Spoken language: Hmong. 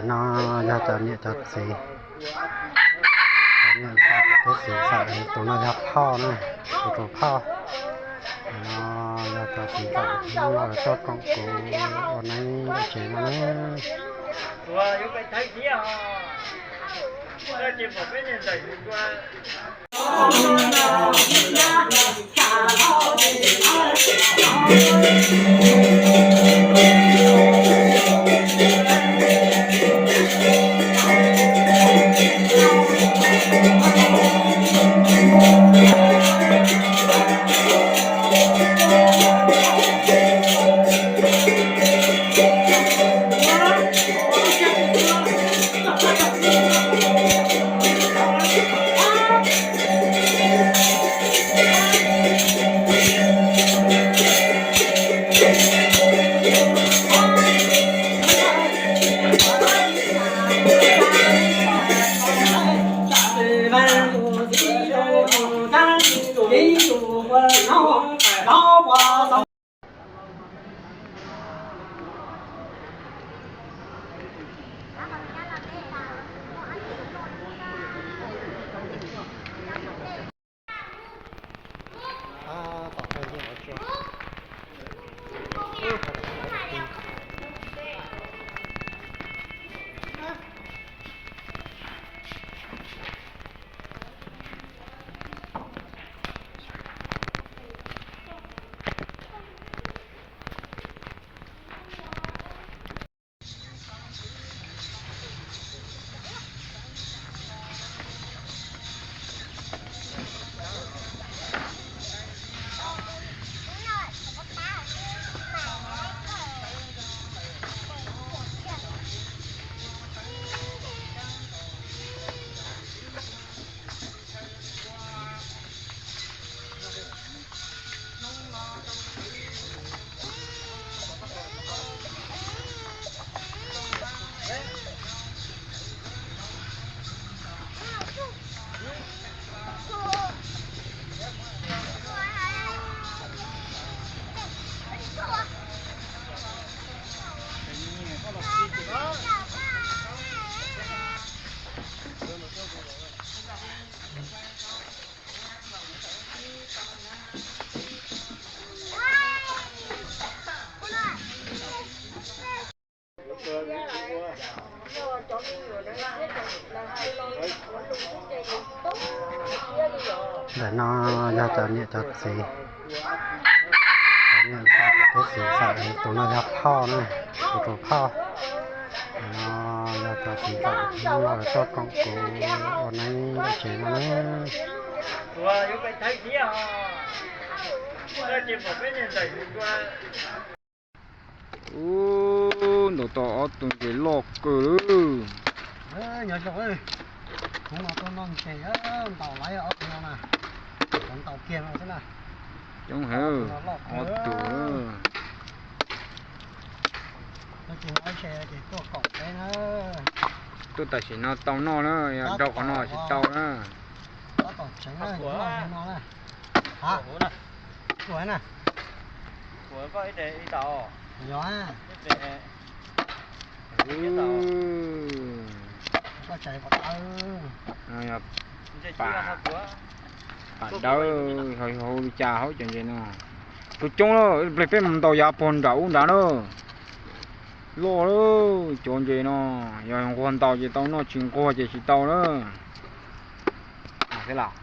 Ntawm no yog cov niam cov txiv, cov niam ntxawm cov txiv ntxawm, tus no yog phauj na, tus tus phauj. Ntawm no yog cov txiv ntxawm, hnub no tuaj koom kuv ua neeb nyob tsev no na. Ntawm no yog cov niam cov txiv, cov niam ntxawm cov txiv ntxawm, tus no yog phauj na, tus tus phauj. Ntawm no yog cov txiv ntxawm, hnub no lawv tuaj koom kuv ua neeb nyob tsev no na. Ub, ntaus tau ob tug ntses loj kawg lawm. Nyob zoo, hnub no tuaj noj ntses, ntaus lawm ob tug no na. Ntaus kiag no xwb na. Coob heev, ob tug. Tuaj tam sim no tau noj na, yog dhau qhov no tsis tau na. Yog, pam. Dawb, hauv li cas hauv cov ntses no. Coob coob lawm, peb mus ntaus yav pog nram ub nrad na. Loj lawm cov ntses no, yog nquag ntaus ces tau noj, tsis nquag ces tsis tau na. Xwb las.